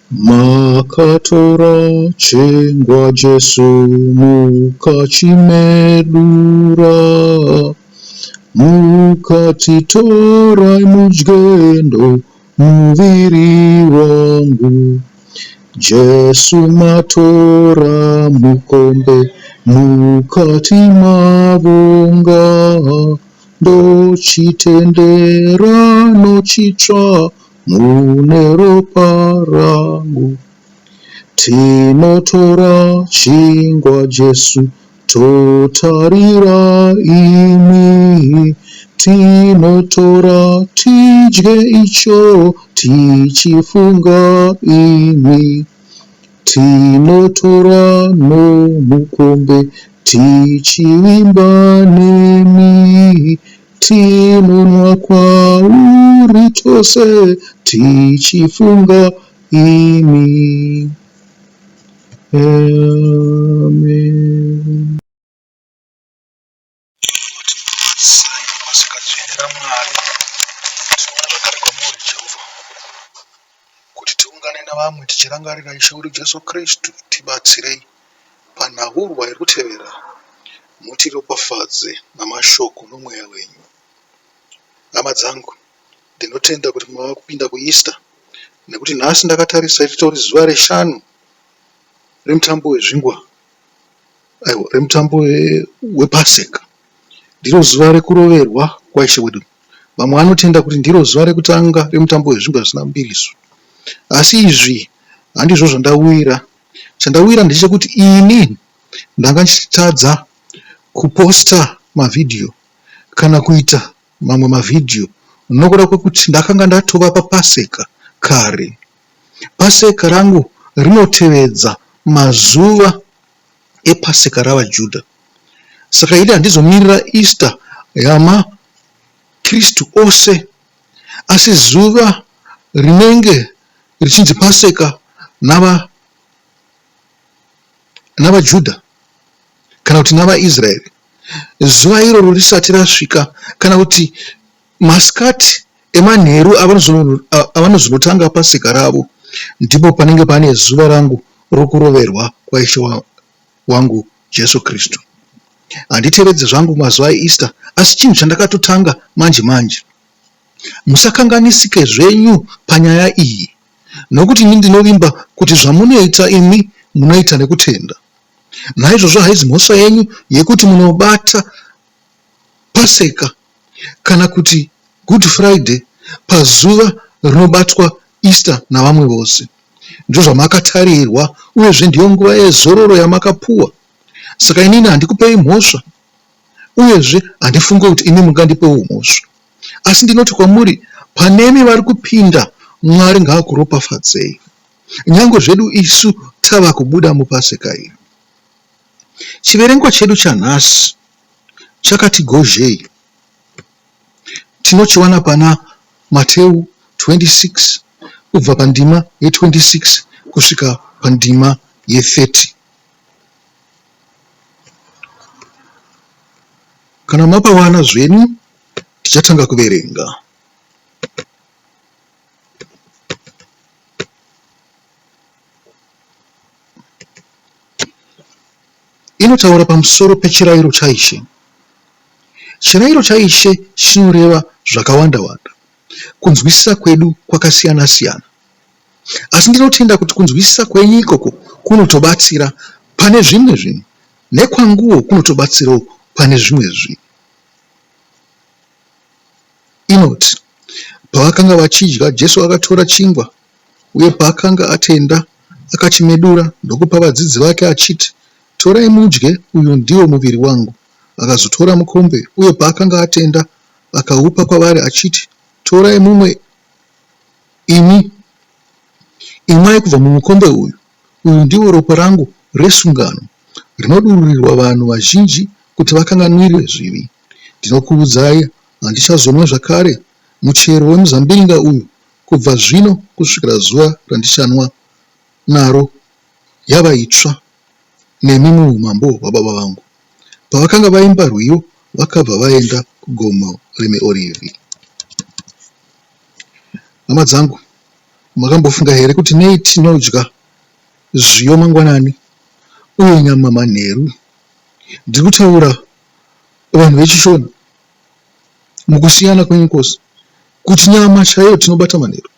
Makatora chingwa Jesu mukachimedura, mukati torai mudye ndomuviri wangu. Jesu matora mukombe mukati mavonga, ndochitenderano chitsva mune ropa rangu. Tinotora chingwa Jesu totarira imi, tinotora tidye icho tichifunga imi. Tinotora nomukombe tichivimba nemi, tinonwa kwauri tose tichifunga imi. Amen. Ndinokukwazisai paPasika dzvene raMwari. Tinoona zvakare kwamuri Jehovha kuti tiungane navamwe tichirangarira Ishe wedu Jesu Kristu. Tibatsirei panhaurwa iri kutevera mutiropafadze namashoko nomweya wenyu. Hama dzangu, ndinotenda kuti mava kupinda kuEaster nekuti nhasi ndakatarisa ritori zuva reshanu remutambo wezvingwa aiwa remutambo wePaseka. Ndiro zuva rekuroverwa kwaIshe wedu. Vamwe vanotenda kuti ndiro zuva rekutanga remutambo wezvingwa zvisina mbiriso. Asi izvi handizvo zvandauyira. Chandauyira ndechekuti ini ndanga ndichitadza kuposta mavhidhiyo kana kuita mamwe mavhidhiyo nokuda kwekuti ndakanga ndatova paPaseka kare. Paseka rangu rinotevedza mazuva ePaseka ravaJudha. Saka ini handizomirira Easter yamaKristu ose, asi zuva rinenge richinzi Paseka nava navaJudha kana kuti navaIsraeri zuva iroro risati rasvika kana kuti masikati emanheru avanozonotanga Pasika ravo ndipo panenge pane zuva rangu rokuroverwa kwaIshe wangu Jesu Kristu. Handitevedze zvangu mazuva eEaster asi chinhu chandakatotanga manje manje. Musakanganisike zvenyu panyaya iyi nokuti ini ndinovimba kuti zvamunoita imi munoita nekutenda. Naizvozvo haizi mhosva yenyu yekuti munobata Paseka kana kuti Good Friday pazuva rinobatwa Easter navamwe vose. Ndizvo zvamakatarirwa uyezve ndiyo nguva yezororo yamakapuwa. Saka inini handikupei mhosva uyezve handifunge kuti imi mungandipewo mhosva. Asi ndinoti kwamuri, panemi vari kupinda, Mwari ngaakuropafadzei. Nyangwe zvedu isu tava kubuda muPaseka iri. Chiverengwa chedu chanhasi chakati gozhei. Tinochiwana pana Mateu 26 kubva pandima ye26 kusvika pandima ye30. Kana mapawana zvenyu tichatanga kuverenga. Inotaura pamusoro pechirairo chaIshe. Chirairo chaIshe chinoreva zvakawanda-wanda. Kunzwisisa kwedu kwakasiyana-siyana. Asi ndinotenda kuti kunzwisisa kwenyu ikoko kunotobatsira pane zvimwe zvinhu, nekwanguwo kunotobatsirawo pane zvimwe zvinhu. Inoti, Pavakanga vachidya, Jesu akatora chingwa, uye paakanga atenda, akachimedura ndokupa vadzidzi vake achiti, Torai mudye, uyu ndiwo muviri wangu. Akazotora mukombe, uye paakanga atenda, akaupa kwavari achiti, Torai mumwe imi, inwai kubva mumukombe uyu, uyu ndiwo ropa rangu resungano, rinodururirwa vanhu vazhinji kuti vakanganwirwe zvivi. Ndinokuudzai, handichazonwa zvakare muchero wemuzambiringa uyu kubva zvino kusvikira zuva randichanwa naro yava itsva nemi muumambo hwaBaba vangu. Pavakanga vaimba rwiyo, vakabva vaenda kuGomo reMiorivhi. Hama dzangu, Makambofunga here kuti nei tinodya zviyo mangwanani uye nyama manheru? Ndiri kutaura vanhu vechiShona mukusiyana kwenyu kwose kuti nyama chaiyo tinobata manheru.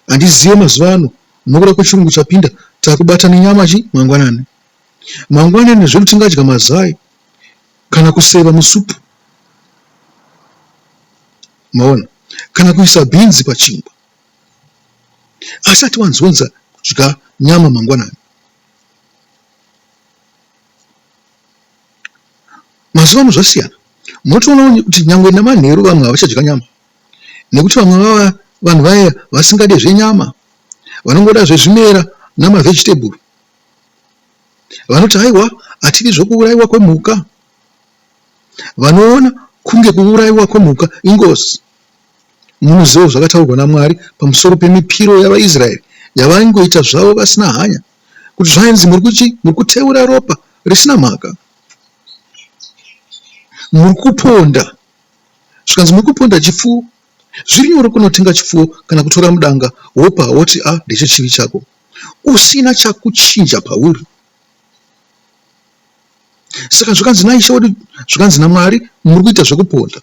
Handizive mazuva ano nokuda kwechirungu chapinda takubata nenyama chi mangwanani. Mangwanani zvedu tingadya mazai kana kuseva musupu. Maona? Kana kuisa bhinzi pachingwa. Asi hatiwanzonza kudya nyama mangwanani. Mazuva ano zvasiyana. Munotoona kuti nyangwe namanheru vamwe havachadya nyama nekuti vamwe vava vanhu vaya vasingade zvenyama vanongoda zvezvimera namavegetable. Vanoti haiwa hatidi zvekuuraiwa kwemhuka. Vanoona kunge kuuraiwa kwemhuka ingozi. Munozivawo zvakataurwa naMwari pamusoro pemipiro yavaIsraeri yavaingoita zvavo vasina hanya, kuti zvainzi muri kuchi muri kuteura ropa risina mhaka, muri kuponda, zvikanzi muri kuponda chipfuwo. Zviri nyore kunotenga chipfuwo kana kutora mudanga wopa woti a ndechechivi chako, usina chakuchinja pauri. Saka zvikanzi naIshe wedu, zvikanzi naMwari, muri kuita zvekuponda,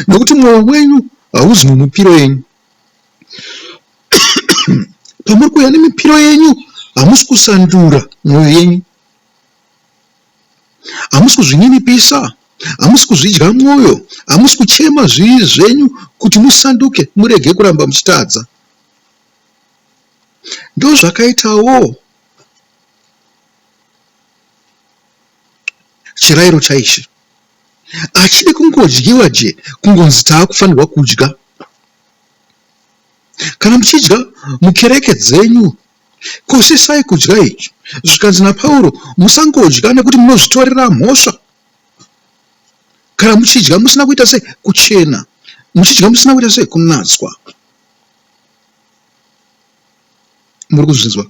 nekuti mwoyo wenyu hauzi mumipiro yenyu. Pamuri kuuya nemipiro yenyu, hamusi kusandura mwoyo yenyu, hamusi kuzvininipisa, hamusi kuzvidya mwoyo, hamusi kuchema zvivi zvenyu kuti musanduke murege kuramba muchitadza. Ndozvakaitawo Chirairo chaIshe hachidi kungodyiwa je kungonzi taakufanirwa kudya. Kana muchidya mukereke dzenyu kosesai kudya ichi. Zvikanzi naPauro musangodya nekuti munozvitorera mhosva. Kana muchidya musina kuita sei? Kuchena. Muchidya musina kuita sei? Kunatswa. Muri kuzvinzwa?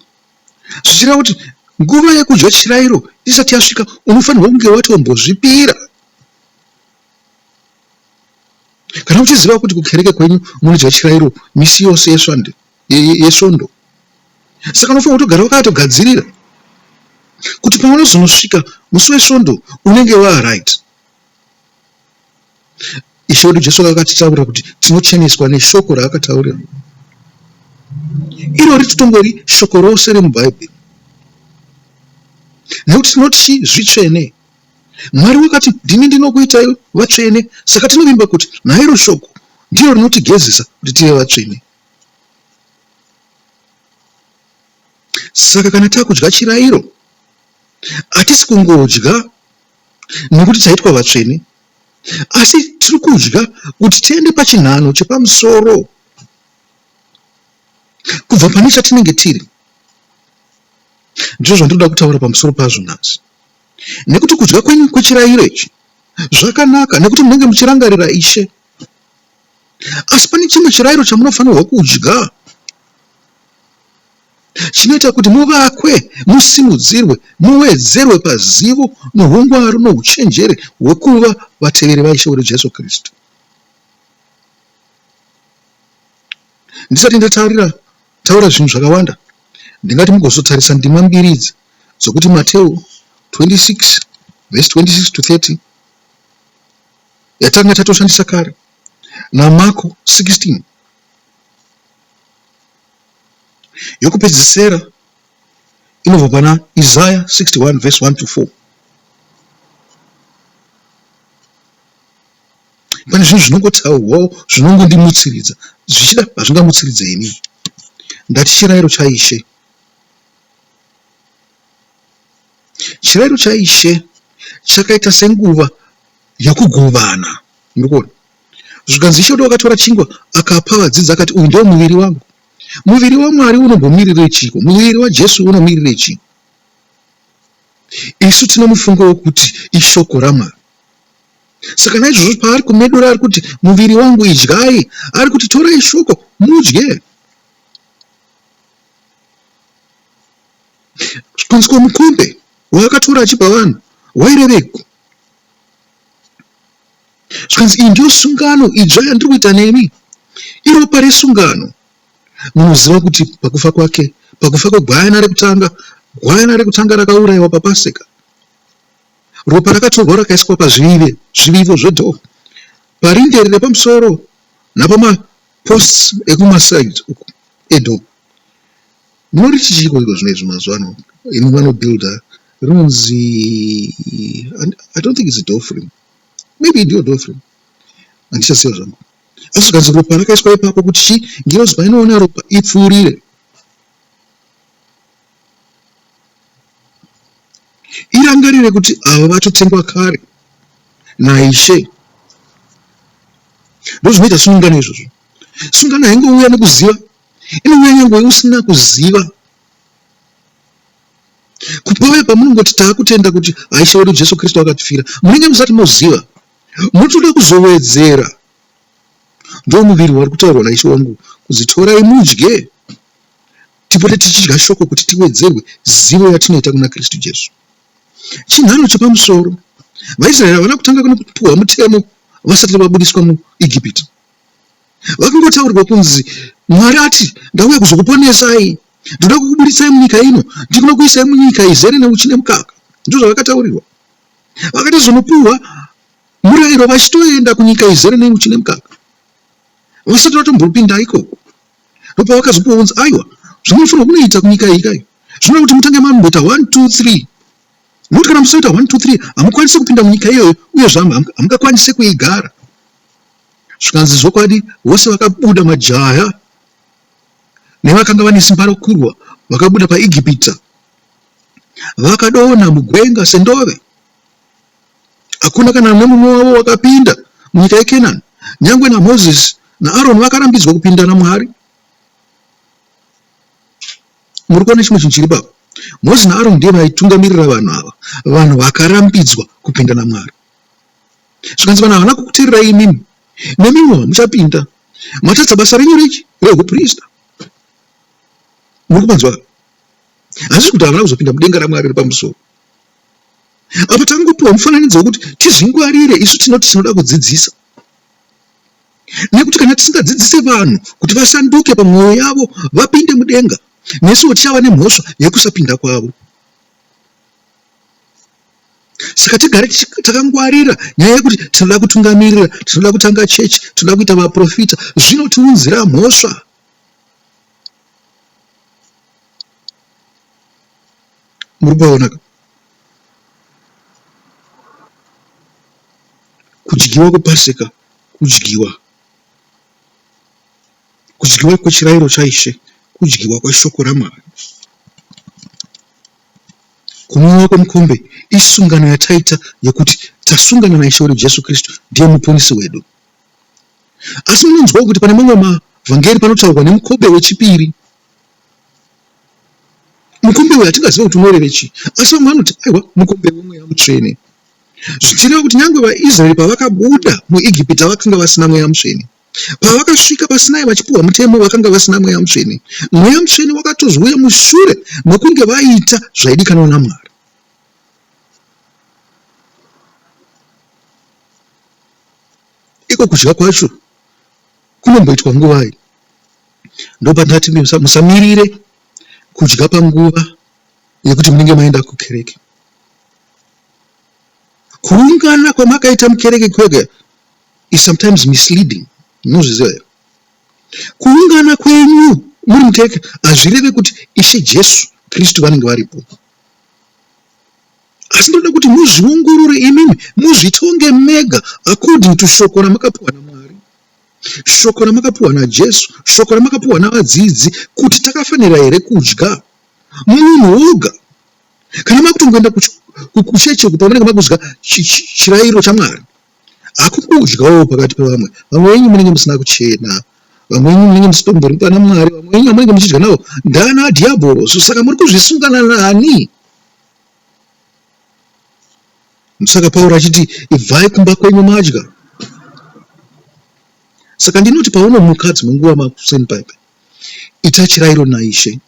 Zvichireva kuti nguva yekudya chirairo isati yasvika unofanirwa kunge watombozvipira. Kana uchiziva kuti kukereke kwenyu munodya chirairo misi yose yesvande yesvondo, saka unofanirwa kutogara wakatogadzirira kuti paunozonosvika musi wesvondo unenge waa right. Ishe wedu Jesu akatitaurira kuti tinocheneswa neshoko raakataurira. Irori titongori shoko rose remuBhaibheri. Nekuti tinoti chii? Zvitsvene. Mwari wakati ndini ndinokuitai vatsvene, saka tinovimba kuti nairo shoko ndiro rinotigezesa kuti tive vatsvene. Saka kana takudya chirairo, hatisi kungodya nekuti taitwa vatsvene, asi tiri kudya kuti tiende pachinhano chepamusoro kubva pane chatinenge tiri. Ndizvo zvandinoda kutaura pamusoro pazvo nhasi. Nekuti kudya kwenyu kwechirayiro ichi zvakanaka nekuti munenge muchirangarira Ishe. Asi pane chimwe chirayiro chamunofanirwa kudya chinoita kuti muvakwe, musimudzirwe, muwedzerwe pazivo nohungwaru nohuchenjeri hwekuva vateveri vaIshe wedu Jesu Kristu. Ndisati ndatarira taura zvinhu zvakawanda, ndingati mugozotarisa ndima mbiri idzi dzokuti Mateu 26 vhesi 26 to 30 yatanga tatoshandisa kare naMako 16 Yokupedzesera inobva pana Isaya 61 vhesi 1 to 4. Pane zvinhu zvinongotaurwawo zvinongondimutsiridza, zvichida hazvingamutsiridze ini. Ndati chirairo chaIshe. Chirairo chaIshe chakaita senguva yokugovana. Muri kuona? Zvikanzi Ishe wedu wakatora chingwa akapa vadzidzi akati uyu ndiwo muviri wangu. Muviri waMwari unombomirirei chiiko? Muviri waJesu unomirirei chii? Isu tine mufungo wokuti ishoko raMwari. Saka naizvozvo paari kumedura ari kuti muviri wangu idyai, ari kuti torai shoko mudye. Kunzi ko mukombe waakatora achipa vanhu waireveiko? Zvikanzi iyi ndiyo sungano idzva yandiri kuita nemi, iropa resungano. Munoziva kuti pakufa kwake, pakufa kwegwayana rekutanga, gwayana rekutanga rakaurayiwa paPaseka, ropa rakatorwa rakaiswa pazvivive, zvivivo zvedhoo, parinderi repamusoro napamaposts ekumaside uku edhoo. Munoriti chiiko iko zvino izvi mazuva ano imi vanobuilder rinonzi I don't think it's a door frame maybe ndiyo door frame handichaziva zvangu asi zvikanzi ropa rakaiswa ipapo kuti chii ngirozi painoona ropa ipfuurire irangarire kuti ava vatotengwa kare naIshe. Ndozvinoita sungano izvozvo. Sungano haingouya nekuziva, inouya nyangwe usina kuziva. Kupauya pamunongoti taakutenda kuti aIshe wedu Jesu Kristu akatifira, munenge musati moziva. Munotoda kuzowedzera. Ndomuviri wari kutaurwa naIshe wangu kunzi torai mudye. Tipote tichidya shoko kuti tiwedzerwe zivo yatinoita kuna Kristu Jesu. Chinhano chepamusoro, VaIsraeri havana kutanga nekupuhwa mutemo vasati vabudiswa muIgipiti. Vakangotaurirwa kunzi Mwari ati, ndauya kuzokuponesai, ndinoda kukubuditsai munyika ino, ndinokuisai munyika izere neuchi nemukaka. Ndozvavakataurirwa. Vakatozonopuhwa murayiro vachitoenda kunyika izere neuchi nemukaka vasati vatombopinda ikoko. Ndopavakazopuwa kunzi aiwa zvamunofanirwa kunoita kunyika iyi kai zvinoda kuti mutange mamboita 1 2 3 nokuti kana musaita 1 2 3 hamukwanise kupinda munyika iyoyo uyezve hamungakwanise kuigara. Zvikanzi zvokwadi vose vakabuda majaya nevakanga vane simba rokurwa vakabuda paEgipita vakadonha mugwenga sendove. Hakuna kana nemumwe wavo wakapinda munyika yeKenani. Nyangwe naMozisi naAroni vakarambidzwa kupinda naMwari. Muri kuona chimwe chinhu chiri papa? Mozisi naAroni ndiye vaitungamirira vanhu ava, vanhu vakarambidzwa kupinda naMwari. Zvikanzi vanhu havana kukuteererai imimi, nemiwo hamuchapinda. Matadza basa renyu rechi rehuprista. Muri kupanzwa? Hazvisi kuti havana kuzopinda mudenga raMwari riri pamusoro. Apa tangopiwa mufananidzo wekuti tizvingwarire isu tinoti tinoda kudzidzisa. Nekuti kana tisingadzidzise vanhu kuti vasanduke pamwoyo yavo vapinde mudenga, nesuwo tichava nemhosva yekusapinda kwavo. Saka tigare takangwarira nyaya yekuti tinoda kutungamirira, tinoda kutanga chechi, tinoda kuita vaprofita, zvinotiunzira mhosva. Muri kupaona ka? Kudyiwa kwePaseka kudyiwa. Kudyiwa kwechirayiro chaIshe kudyiwa kweshoko raMwari. Kunwiwa kwemukombe isungano yataita yekuti tasungana naIshe wedu Jesu Kristu ndiye muponesi wedu. Asi munonzwawo kuti pane mamwe mavhangeri panotaurwa nemukobe wechipiri. Mukombe uyu hatingaziva kuti unoreve chii, asi vamwe vanoti aiwa mukombe wemweya mutsvene. Zvichireva kuti nyangwe vaIsraeri pavakabuda muEgipita vakanga vasina mweya mutsvene. Pavakasvika paSinai vachipiwa mutemo vakanga vasina mweya mutsvene. Mweya mutsvene wakatozouya mushure mekunge vaita zvaidikanwa naMwari. Iko kudya kwacho kunomboitwa nguvai? Ndopandati musamirire kudya panguva yekuti munenge maenda kukereke. Kuungana kwamakaita mukereke kwega is sometimes misleading. Munozviziva here? Kuungana kwenyu muri mukereke hazvireve kuti Ishe Jesu Kristu vanenge varipo. Asi ndinoda kuti muzviongorore imimi muzvitonge mega according to shoko ramakapiwa naMwari. Shoko ramakapiwa naJesu, shoko ramakapiwa navadzidzi kuti takafanira here kudya munhu woga. Kana makutongoenda kuchechi uku pamunenge makudya chirairo chaMwari, hakukudyawo pakati pevamwe. Vamwe venyu munenge musina kuchena, vamwe venyu munenge musitombori pana Mwari, vamwe venyu vamunenge muchidya navo ndana dhiyabhorosi. Saka muri kuzvisungana nani? Saka Pauro achiti ibvai kumba kwenyu madya. Saka ndinoti paunomuka dzimwe nguva makuseni paipa ita chirairo naIshe.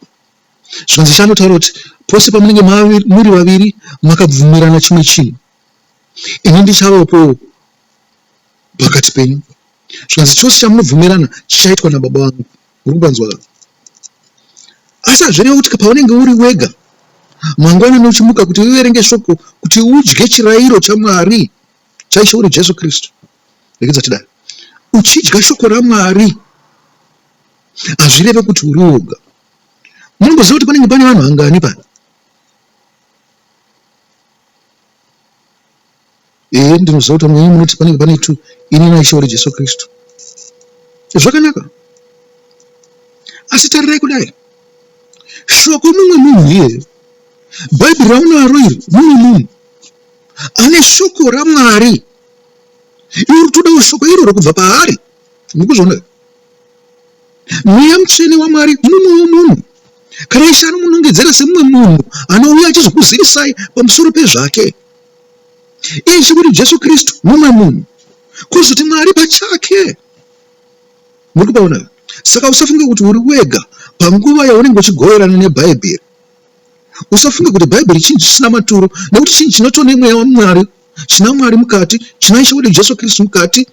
Zvikanzi Ishe anotaura kuti pose pamunenge muri vaviri makabvumirana chimwe chinhu, ini ndichavapowo pakati penyu. Zvikanzi chose chamunobvumirana chichaitwa nababa vangu. Muri kupanzwa ka? Asi hazvirevi kuti paunenge uri wega mangwanani uchimuka kuti uverenge shoko kuti udye chirayiro chaMwari chaIshe wedu Jesu Kristu. Regedza tidai. Uchidya shoko raMwari hazvireve kuti uri woga. Munomboziva kuti panenge pane vanhu vangani pano? Ehe, ndinoziva kuti vamwe venyu munoti panenge pane two, ini naIshe wedu Jesu Kristu. Zvakanaka. Asi tarirai kudai, shoko mumwe munhu iyeye, Bhaibheri raunaro iri mumwe munhu ane shoko raMwari. Iwe uri kutodawo shoko iroro kubva paari. Mukuzviona? Mweya Mutsvene waMwari mumwewo munhu. Kana Ishe anomunongedzera semumwe munhu anouya achizokuzivisai pamusoro pezvake. Ishe wedu Jesu Kristu mumwe munhu. Kuzoti Mwari pachake. Muri kupaona? Saka usafunge kuti uri wega panguva yaunenge uchigoverana neBhaibheri. Usafunge kuti Bhaibheri chinhu chisina maturo nekuti chinhu chinotova nemweya waMwari, china Mwari mukati, china Ishe wedu Jesu Kristu mukati.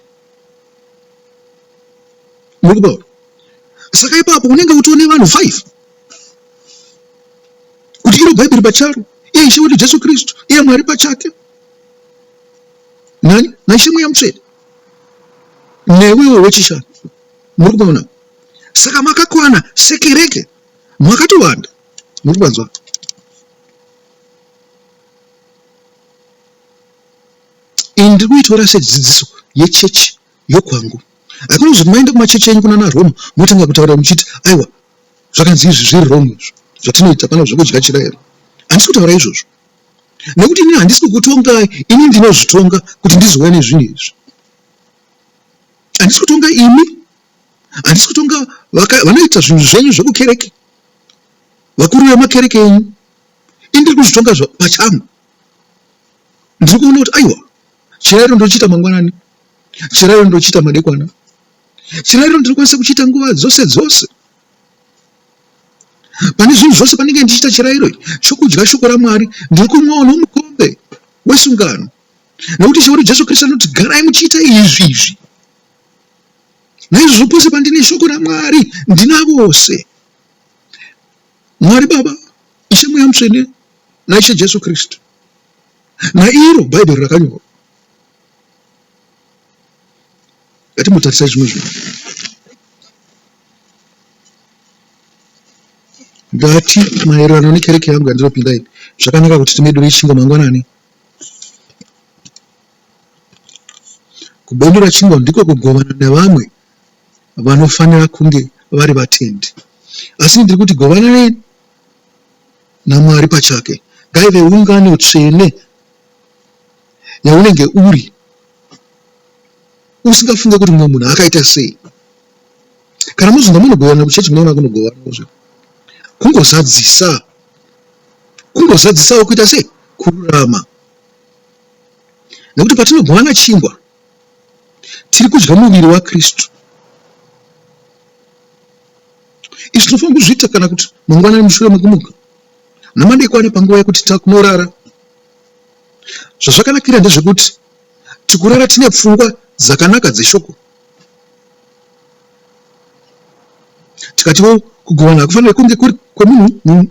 Muri kupaona? Saka ipapo unenge utori nevanhu 5 kuti iro Bhaibheri pacharo, iye Ishe wedu Jesu Kristu, iye Mwari pachake, nani naIshe Mweya Mutsvene, newewo wechishanu. Muri kupaona? Saka makakwana sekereke, makatowanda. Muri kupanzwa? Ini ndiri kuitora sedzidziso yechechi yokwangu. Haikona kuzoti maenda kumachechi enyu kunana Roma motanga kutaura muchiti aiwa zvakanzi izvi zviri wrong izvo zvatinoita pano zvekudya chirayiro. Handisi kutaura izvozvo nekuti ini handisi kukutongai, ini ndinozvitonga kuti ndizouya nezvinhu izvi. Handisi kutonga imi, handisi kutonga vanoita zvinhu zvenyu zvekukereke, vakuru vemakereke enyu. Ini ndiri kuzvitonga pachangu. Ndiri kuona kuti aiwa chirayiro ndochiita mangwanani, chirayiro ndochiita madekwana, chirayiro ndinokwanisa kuchiita nguva dzose dzose. Pane zvinhu zvose pandinenge ndichiita chirayiro chokudya shoko raMwari, ndiri kumwawo nomukombe wesungano, nekuti Ishe wedu Jesu Kristu anoti garai muchiita izvi izvi. Naizvozvo pose pandine shoko raMwari ndina vose, Mwari Baba, Ishe Mweya Mutsvene naIshe Jesu Kristu, nairo Bhaibheri rakanyorwa. Ngatimbotarisai zvimwe zvinhu. Ndati maererano nekereke yangu yandinopinda ini, zvakanaka kuti timedure chingwa mangwanani. Kubendura chingwa ndiko kugovana nevamwe vanofanira kunge vari vatendi. Asi ndiri kuti govananai naMwari pachake. Ngaive ungano tsvene yaunenge uri usingafunge kuti mumwe munhu akaita sei. Kana mozonga munogovana kuchechi munoona kunogovanawo zve. Kungozadzisa. Kungozadzisawo kuita sei? Kururama. Nekuti patinogovana chingwa, tiri kudya muviri waKristu. Izvi tinofanira kuzviita kana kuti mangwanani mushure mekumuka namadekwana panguva yekuti takunorara. Zvazvakanakira ndezvekuti tikurara tine pfungwa dzakanaka dzeshoko. Tikatiwo kugovana hakufaniri kunge kuri kwemunhu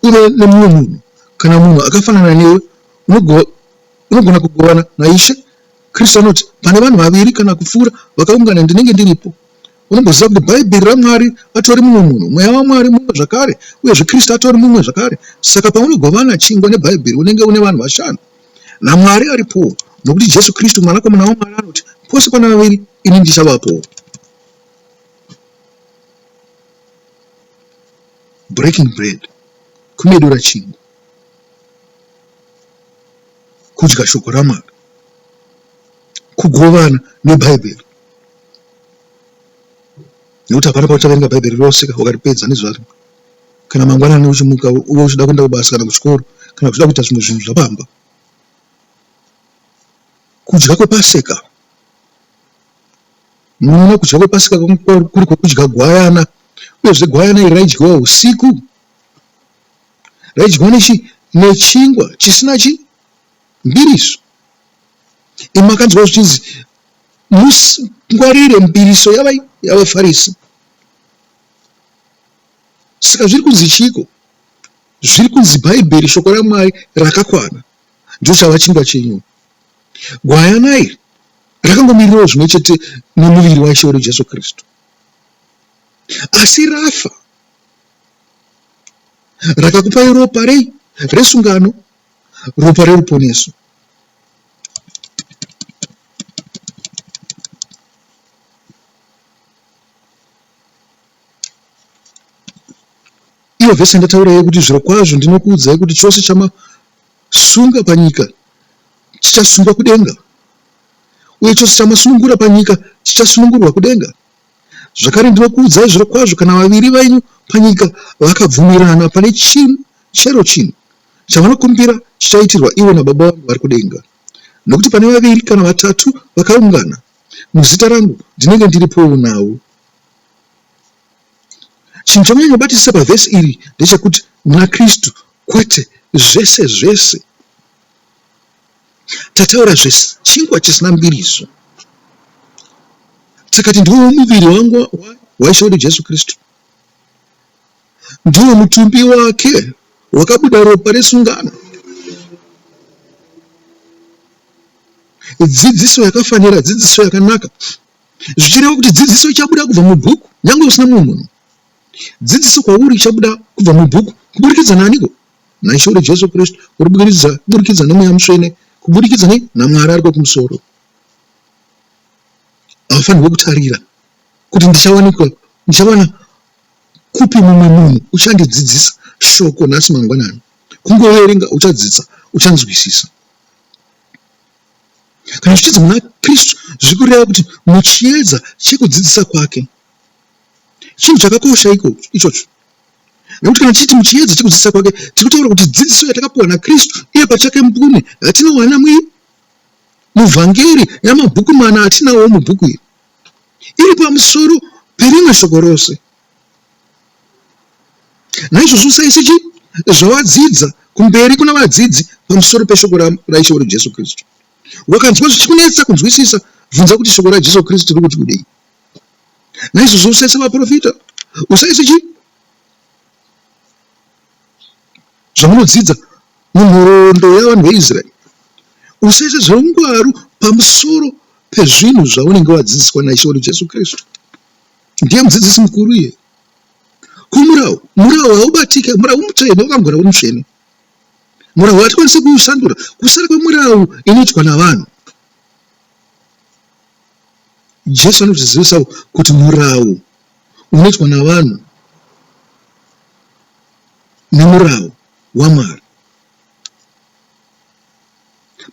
uve nemumwe munhu kana munhu akafanana newe unogona kugovana naIshe Kristu anoti, Pane vanhu vaviri kana kupfuura vakaungana ndinenge ndiripo. Unomboziva kuti Bhaibheri raMwari atori mumwe munhu, Mweya waMwari mumwe zvakare, uyezve Kristu atori mumwe zvakare. Saka paunogovana chingwa neBhaibheri unenge une vanhu vashanu. NaMwari aripowo, nokuti Jesu Kristu Mwanakomana waMwari anoti, Pose pana vaviri ini ndichavapowo. Breaking bread, kumedura chingwa. Kudya shoko raMwari. Kugovana neBhaibheri. Nekuti hapana pauchaverenga Bhaibheri rose ukaripedza nezuva rimwe. Kana mangwanani uchimuka uve uchida kuenda kubasa kana kuchikoro kana uchida kuita zvimwe zvinhu zvapamba. Kudya kwePaseka. Munoona kudya kwePaseka kuri kwekudya gwayana uyezve gwayana iri raidyiwa usiku. Raidyiwa nechi nechingwa chisina chi mbiriso. Imi makanzwa zvichinzi musingwarire mbiriso yavai yavaFarisi. Saka zviri kunzi chiiko? Zviri kunzi Bhaibheri, Shoko raMwari rakakwana, ndicho chava chingwa chenyu. Gwayana iri rakangomirirawo zvimwe chete nemuviri waIshe wedu Jesu Kristu. Asi rafa, rakakupai ropa rei? Resungano, ropa reruponeso. Iyo vhesi yandataura yekuti zvirokwazvo ndinokuudzai kuti chose chamasunga panyika chichasungwa kudenga, uye chose chamasunungura panyika chichasunungurwa kudenga. Zvakare ndinokuudzai zvirokwazvo kana vaviri venyu panyika vakabvumirana pane chinhu chero chinhu chavanokumbira chichaitirwa ivo naBaba vangu vari kudenga. Nokuti pane vaviri kana vatatu vakaungana muzita rangu ndinenge ndiripowo navo. Chinhu chamunyanyobatisisa pavhesi iri ndechekuti muna Kristu kwete zvese zvese. Tataura zvechingwa chisina mbiriso. Takati ndiwo muviri wangu waIshe wedu Jesu Kristu. Ndiwo mutumbi wake wakabuda ropa resungano. Dzidziso yakafanira, dzidziso yakanaka. Zvichireva kuti dzidziso ichabuda kubva mubhuku nyange usina mumwe munhu. Dzidziso kwauri ichabuda kubva mubhuku kuburikidza naaniko? NaIshe wedu Jesu Kristu, kuburikidza neMweya Mutsvene, kuburikidza nei? NaMwari ariko kumusoro. Haufanirwe kutarira kuti ndichawanikwa, ndichawana kupi mumwe munhu uchandidzidzisa shoko nhasi mangwanani. Kungoverenga uchadzidza, uchanzwisisa. Kana zvichinzi muna Kristu zviri kureva kuti muchiedza chekudzidzisa kwake. Chinhu chakakosha ichocho. Nekuti kana tichiti muchiedza chekudzidzisa kwake, tiri kutaura kuti dzidziso yatakapiwa naKristu iye pachake mbune yatinowana mui muvhangeri yamabhuku mana atinawo mubhuku iri iri pamusoro perimwe shoko rose. Naizvozvo usaise chii? Zvawadzidza kumberi kuna vadzidzi pamusoro peshoko raIshe wedu Jesu Kristu. Wakanzwa zvichikunetsa kunzwisisa, bvunza kuti shoko raJesu Kristu riri kuti kudii. Naizvozvo usaise vaprofita, usaise chii? Zvamunodzidza munhoroondo yavanhu veIsraeri. Usaise zveungwaru pamusoro pezvinhu zvaunenge wadzidziswa naIshe wedu Jesu Kristu. Ndiye mudzidzisi mukuru iye. Ko murau? Murau haubatike, murau mutsvene, wakangora uri mutsvene. Murau hatikwanisi kuusandura. Kusara kwemurau inoitwa navanhu. Jesu anotizivisawo kuti murau unoitwa navanhu nemurau waMwari.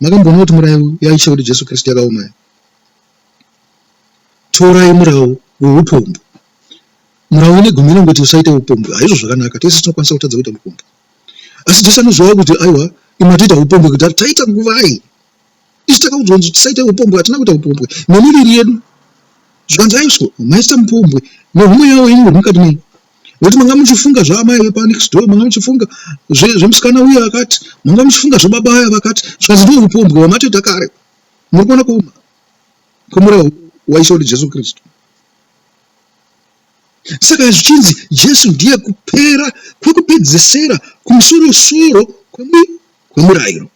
Makamboona kuti murau yaIshe wedu Jesu Kristu yakaoma here? Torai murau weupombwe. Murau ine gumi inongoti usaite upombwe. Haizvo zvakanaka, tese tinokwanisa kutadza kuita upombwe. Asi Jesu anozivawo kuti aiwa, imwe matoita upombwe kudhara, taita nguvai? Isu takaudzwa kunzi tisaite upombwe, hatina kuita upombwe nemiviri yedu. Zvikanzi aiswa, maita mupombwe nehumweya wenyu huri mukati menyu. Nekuti manga muchifunga zvaamai vepanext door, manga muchifunga zvemusikana uya akati, manga muchifunga zvababa aya vakati, zvikanzi ndiwo upombwe hwamatoita kare. Muri kuona kuoma kwemurau waIshe wedu Jesu Kristu. Saka zvichinzi Jesu ndiye kupera kwekupedzesera kumusorosoro kwemurayiro.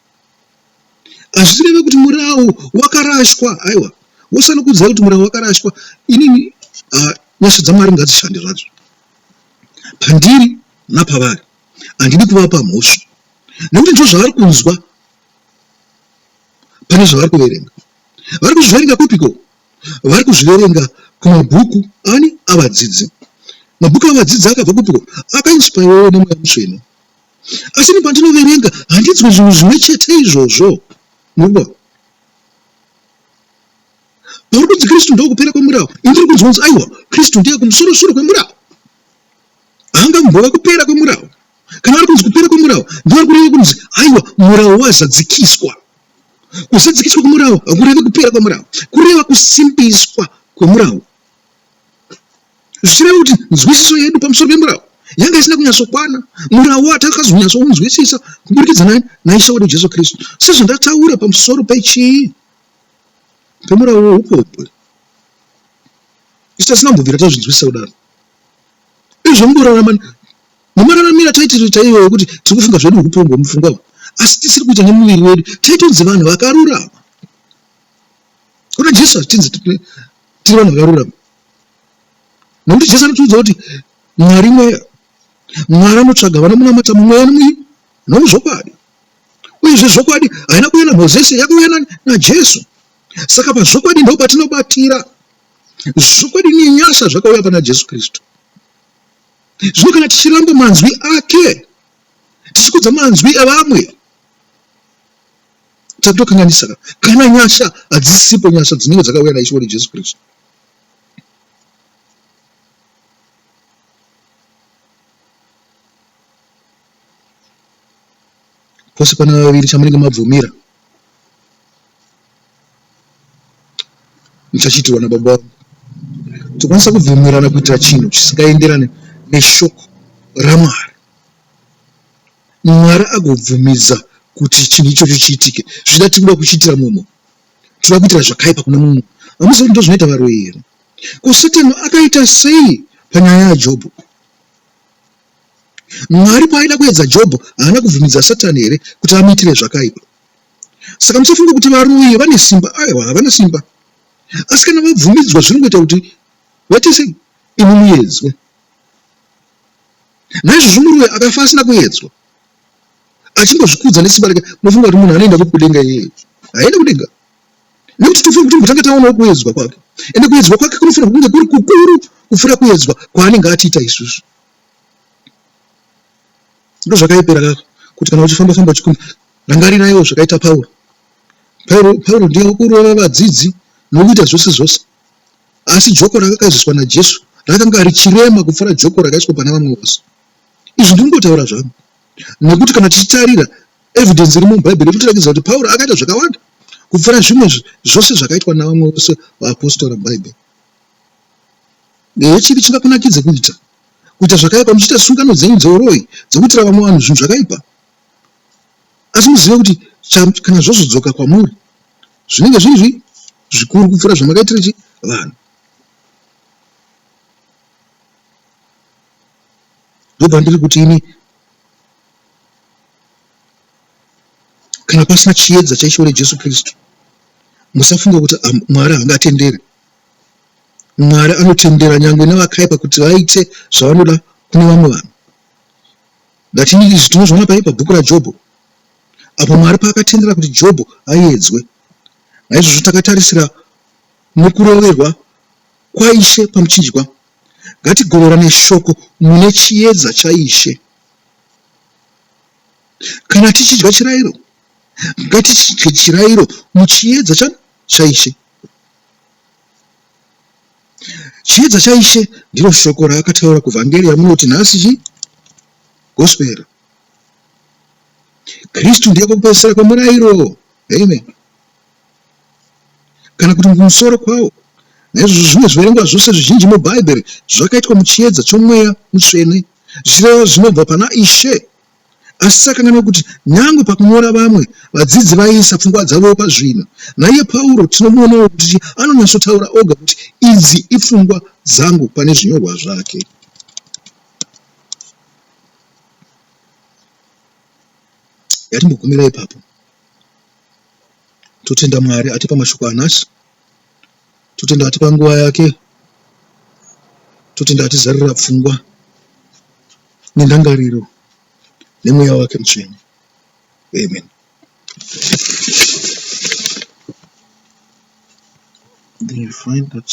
Hazvireve kuti murau wakarashwa, aiwa. Wosanokuudzai kuti murau wakarashwa, inini uh, nyasha dzaMwari ngadzishande zvadzo pandiri napavari. Handidi kuvapa mhosva nekuti ndizvo zvavari kunzwa pane zvavari kuverenga. Vari kuzviverenga kupiko? Vari kuzviverenga kumabhuku ani avadzidzi. Mabhuku avadzidzi akabva kupiko? Akainspaiwawo nemweya mutsvene. Asi ini pandinoverenga handinzwe zvinhu zvimwe chete izvozvo. Murikuona? Pari kunzi Kristu ndokupera kwemurawo, ini ndiri kunzwa kunzi aiwa, Kristu ndiye kumusorosoro kwemurawo. Haangambova kupera kwemurawo. Kana vari kunzi kupera kwemurawo, ndivo vari kureva kunzi aiwa, murawo wazadzikiswa. Kuzadzikiswa kwemurawo hakurevi kupera kwemurawo, kureva kusimbiswa kwemurawo. Zvichireva kuti nzwisiso yedu pamusoro pemurawo yanga isina kunyatsokwana. Murawo watakazonyatsounzwisisa kuburikidza naIshe wedu Jesu Kristu. Sezvandataura pamusoro pechii? Pemurawo weupombwe. Isu tasina kumbobvira tazvinzwisisa kudaro. Izvo mungorarama Nemararamiro ataiita iyoyo yekuti tiri kufunga zvedu hupombwe mupfungwa umu asi tisiri kuita nemuviri wedu, taitonzi vanhu vakarurama. Kuna Jesu hatinzi tiri vanhu vakarurama. Nekuti Jesu anotiudza kuti Mwari mweya. Mwari anotsvaga vanomunamata mumweya nomui nomuzvokwadi. Uyezve zvokwadi haina kuuya naMozisi, yakauya naJesu. Saka pazvokwadi ndo patinobatira. Zvokwadi nenyasha zvakauya pana Jesu Kristu. Zvino kana tichiramba manzwi ake, tichikudza manzwi evamwe, takutokanganisa. Kana nyasha hadzisipo, nyasha dzinenge dzakauya naIshe wedu Jesu Kristu. Pose pana vaviri chamunenge mabvumira muchachiitirwa nababa vangu. Tokwanisa kubvumirana kuitira chinhu chisingaenderane neshoko raMwari. Mwari agobvumidza kuti chinhu ichocho chiitike. Zvichida tiri kuda kuchiitira mumwe munhu. Tinoda kuitira zvakaipa kune mumwe munhu. Hamuzivi kuti ndozvinoita varoyi here? Ko Satani akaita sei panyaya yaJobho? Mwari paaida kuedza Jobho haana kubvumidza Satani here kuti amuitire zvakaipa? Saka musafunga kuti varoyi vane simba. Aiwa, havana simba. Asi kana vabvumidzwa zvinongoita kuti vaite sei? Imi muedzwe. Naizvozvo muroyi akafa asina kuedzwa, achingozvikudza nesimba rake, munofunga kuti munhu anoenda kupi kudenga iyeye? Haende kudenga. Nekuti tofanira kuti timbotanga taonawo kuedzwa kwake. Ende kuedzwa kwake kunofanira kunge kuri kukuru kupfuura kuedzwa kwaanenge atiita isusu. Ndozvakaipira kaka kuti kana uchifamba famba uchikunda rangariraiwo zvakaita Pauro. Pauro, Pauro ndiye wekurova vadzidzi nokuita zvose zvose. Asi joko rakakaiziswa naJesu rakanga richirema kupfuura joko rakaiswa pana vamwe vose. Izvi ndinongotaura zvangu nekuti kana tichitarira evidence irimo muBhaibheri inotiratidza kuti Pauro akaita zvakawanda kupfuura zvimwe zvose zvakaitwa navamwe vose vaapostora muBhaibheri. Ehe, chivi chingakunakidze kuita kuita zvakaipa muchiita sungano dzenyu dzeuroyi dzekuitira vamwe vanhu zvinhu zvakaipa. Asi muzive kuti kana zvozodzoka kwamuri zvinenge zviri zvi zvikuru kupfuura zvamakaitira chi vanhu. Ndopandiri kuti ini kana pasina chiedza chaIshe wedu Jesu Kristu, musafunga kuti Mwari haangatenderi. Mwari anotendera nyangwe nevakaipa kuti vaite zvavanoda kune vamwe vanhu. Ngatini izvi tinozviona pai pabhuku raJobho apo Mwari paakatendera kuti Jobho aedzwe. Naizvozvo takatarisira nokuroverwa kwaIshe pamuchinjikwa. Ngatigoverane shoko mune chiedza chaIshe. Kana tichidya chirairo, ngatichidye chirairo muchiedza chaIshe. Chiedza chaIshe ndiro shoko raakataura kuvhangeri yamunoti nhasi chi gospel. Kristu ndiye kupedzisira kwemurairo. Amen. Kana kuti kumusoro kwawo. Naizvozvo zvimwe zviverengwa zvose zvizhinji muBhaibheri zvakaitwa muchiedza choMweya Mutsvene, zvichireva zvinobva pana Ishe. Asi tisakanganwa kuti nyangwe pakunyora vamwe vadzidzi vaiisa pfungwa dzavowo pazvinhu. Naiye Pauro tinomuonawo kuti anonyatsotaura oga kuti idzi ipfungwa dzangu pane zvinyorwa zvake. Ngatimbogumira ipapo. Totenda Mwari atipa mashoko anhasi. Totenda atipa nguva yake. Totenda atizarurira pfungwa nendangariro nemweya wake mutsvene. Amen. Then you find that